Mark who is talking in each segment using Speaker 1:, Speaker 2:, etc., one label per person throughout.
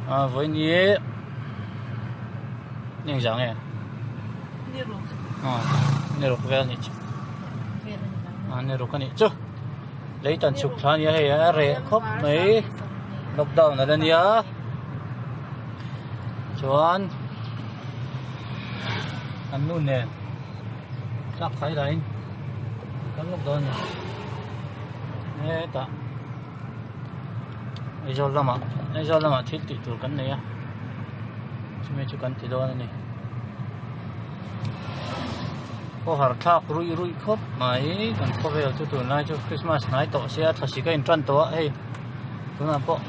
Speaker 1: A vawiin hi ni engzah nge?
Speaker 2: Ni ruk.
Speaker 1: A ni ruk vel a nih chu. A ni ruk a nih chu. Lei tan chhuk thla a nia hei a reh khawp mai lockdown a la nia chuan an nu nen tlak khai laiin kan lawk dawn a ni hetah. Aizawl lamah Aizawl lamah thil tih tur kan nei a chumi chu kan ti dawn a ni khawhar thlak ruih ruih khawp mai kan khawvel chu tunlai chu Christmas hnai tawh sia thlasik a intan tawh a hei tunah pawh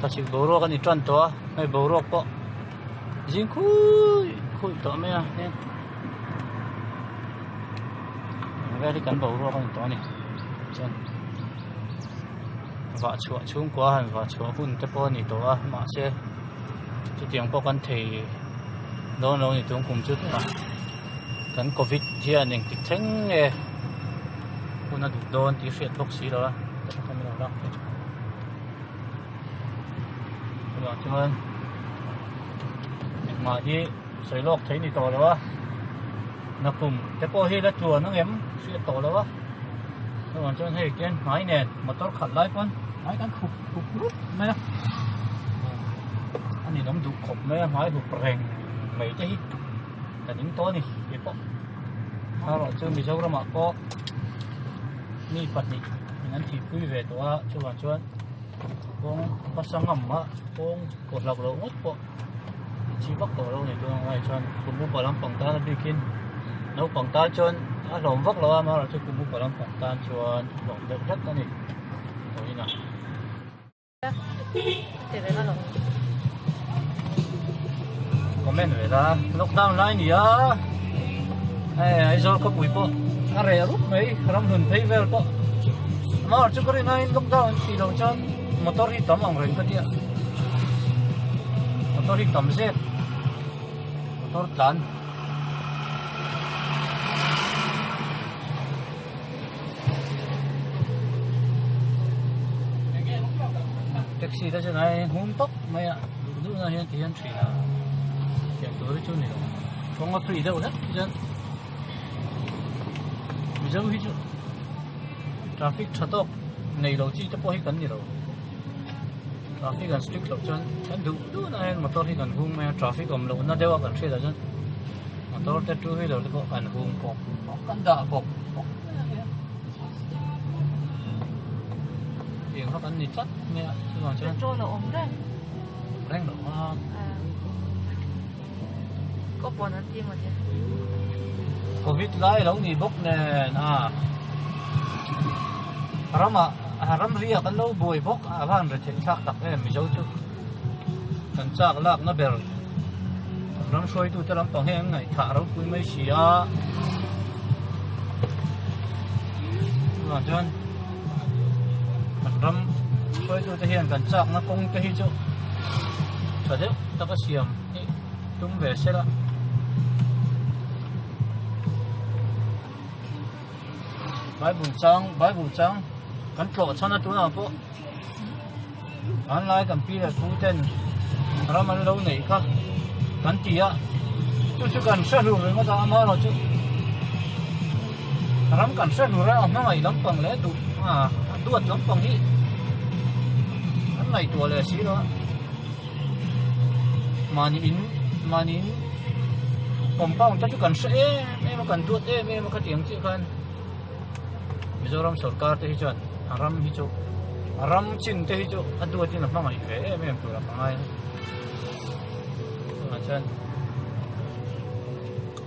Speaker 1: thlasik boruak a ni tan tawh a hei boruak pawh zing khuih khuih tawh mai a vel hi kan boruak a ni tawh a ni chuan. Vah chhuah chhungkua han vah chhuah hun te pawh a ni tawh a mahse chutiang pawh kan thei dawn lo a ni tung kum chu tunah kan covid hian engtik thleng nge hun a duh dawn tih hriat bawk si lo a tunah chuan engmah hi sawi lawk thei ni tawh lo a nakum te pawh hi la tluan ang em hriat tawh lo a. Chuvang chuan hei khian hmai nen motor khalh lai pawn hmai kan hup hup rup mai a a ninawm duh khawp mai a hmai hup reng mai te hi ka ning tawh a ni keipawh erawh chu Mizoramah pawh mi pahnih in an thihpui ve tawh a chuvang chuan kawng hmasa ngam a kawng kaw hlauh loh ngawt pawh chi vak tawh lo a ni tun ang lai chuan kum upa lampang tan a bikin naupang tan chuan a hlawm vak lo a amaherawhchu kum upa lampang tan chuan a hlawm deuh hlek a ni vawiin ah. Comment ve la lockdown lai ni a hei Aizawl khawpui pawh a reh rup mai ramhlun phei vel pawh amaherawhchu ka rin aiin lockdown an tih loh chuan motor hi tam ang reng ka tia motor hi tam zet motor tlan taxi te chuan ai hung tawp mai a duh duh na hian ti hian thin a tiang tur hi chu ni lo kawng a free deuh hlek chuan mizo hi chu traffic tha tawk nei lo chi te pawh hi kan ni lo traffic an strict loh chuan kan duh duh na hian motor hi kan hung mai a traffic awm loh na deuh a kan hriat ah chuan motor te two wheeler te pawh kan hung pawp pawp kan dah pawp pawp mai a nia tiang kha kan ni tlat mai a chuvang chuan
Speaker 2: petrol a awm reng
Speaker 1: reng loh a
Speaker 2: Ko pawn an ti mawni.
Speaker 1: Covid lai lo ni bawk nen a ramah ramri ah kan lo buai bawk a van ri theih thlak tak em Mizo chu kan chak lak na ber kan ram hruaitu te lampang hi an ngaihthah ropui mai si a chuvang chuan kan ram hruaitu te hian kan chak na kawng te hi chu tha deuh tak a siam hi tum ve se la. Bible chang Bible chang kan tlawh chhan a tunah pawh hmanlai kan pi leh pu ten ram an lo neih kha kan ti a chu chu kan hre hlur ringawt a amaherawhchu ram kan hre hlur a a hmangaih lampang leh duh a duat lampang hi an ngaihtuah leh si lo a. Mahni in mahni in compound te chu kan hre em em a kan duat em em a khatiang chiah khan Mizoram sorkar te hi chuan a ram hi chu a ram chin te hi chu a duat in a hmangaih ve em em tur a ka ngai a tunah chuan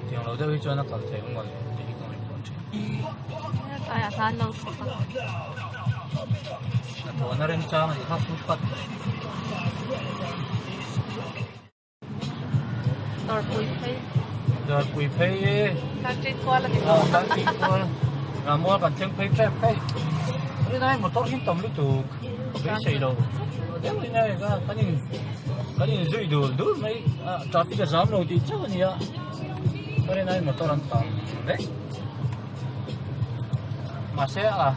Speaker 1: tiang lo deuh hi chuan a kal thei ang mawle tih hi ka ngaihtuah thin.
Speaker 2: Tlaiah hlan lo chhawk a.
Speaker 1: Hnathawhna remchang a nih kha footpath.
Speaker 2: Dawrpui phei.
Speaker 1: Dawrpui phei e.
Speaker 2: Country kual a ni maw?
Speaker 1: Country kual. Ngamual kan thleng phei tep hei. Rinai motor hi tam lutuk. Beisei lo. Deuh in hei ka kan in kan in zui dul dul mai. Traffic a zam lo tih chauh a nia. Rinai motor an tam vek. Mahse a.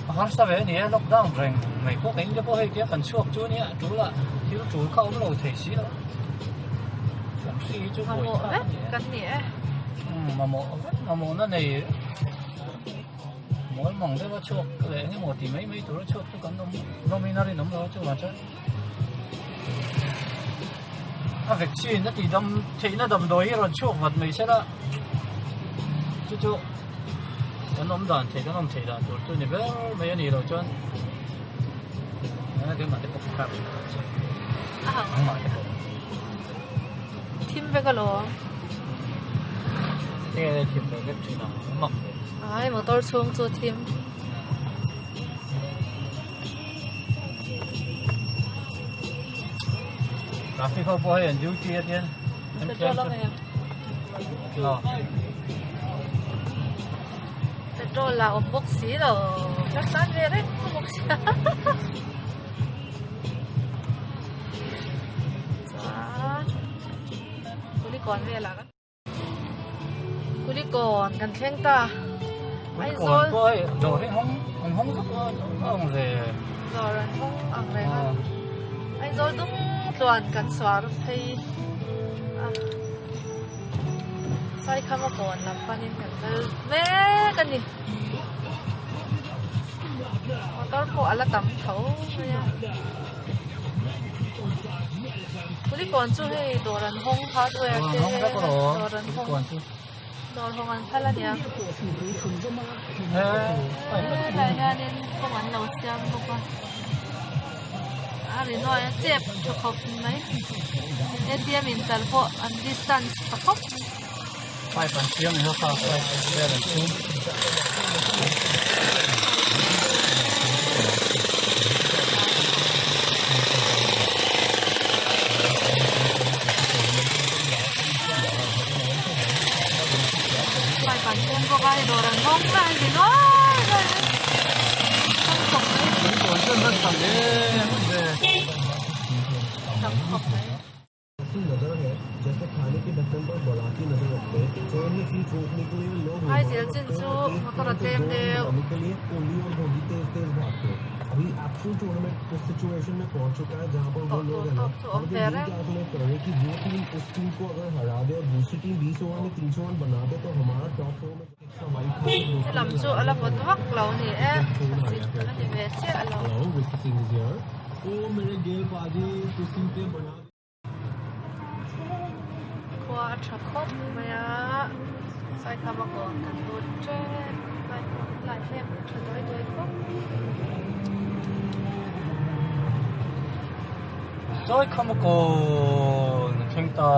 Speaker 1: A harsa ve a ni e, lockdown reng mai pawh ka in te pawh hei tia kan chhuak chu ania a tul a, thil tul kha a awm lo thei si lo. Kan hri hi chu buai thlak a ni e.
Speaker 2: Kan ni e.
Speaker 1: Umm mamawh vek mamawhna nei mual mang deuh a chhuak leh eng emaw ti mai mai tur a chhuak chu kan awm hlawmin a rinawm lo a chuvang chuan a vaccine a tih dam theihna damdawi hi rawn chhuak vat mai sela chu chu kan awm dan thei kan awm theih dan tur chu ni ber mai a nih loh chuan keimah te pawh ka angmah te pawh
Speaker 2: thim vek alawm
Speaker 1: enge thim ve vek thin ang mak ve
Speaker 2: ai motor chhung chu thim
Speaker 1: Traffic ho pawh hei an duty a tian
Speaker 2: Petrol a awm em?
Speaker 1: Lo.
Speaker 2: Petrol lah awm bawk si lo. Ka tan ve reng bawk sia. Chuan Kulikawn velah kan Kulikawn kan thleng ta.
Speaker 1: Kulikawn pawh hei dawr hi hawng an hawng vek a ang ve.
Speaker 2: Dawr an hawng ang reng a. Aizawl dung tluan kan suar phei a. Saikhama kawn lam panin kan kal mek a ni. Motor pawh a la tam tho mai a. Kulikawn chu hei dawr an hawng hardware te dawr an hawng dawr hawng an phal a nia. Helai hianin kawng an lo siam bawk a. A ri nuai a chep tha khawp mai. ATM in kal pawh an distance tha khawp mai.
Speaker 1: Pipe an siam ni kha pipe vel an chhung.
Speaker 2: Pipe an chhung bawk a hei dawr an hawng mai a hei nuai nuai mai. Tam khawp mai. Tam khawp mai. Aizel chin chu motor a tlem deuh. Tawh tur tawk chu awm ve reng. He lam chu a la vawt vak lo a ni e, thlasik a ni ve chiah lo. Khua a tha khawp mai a, Saikhama kawn kan lut tep lai pawh lai hlep tha duai duai khawp.
Speaker 1: Saikhama kawn a thleng ta.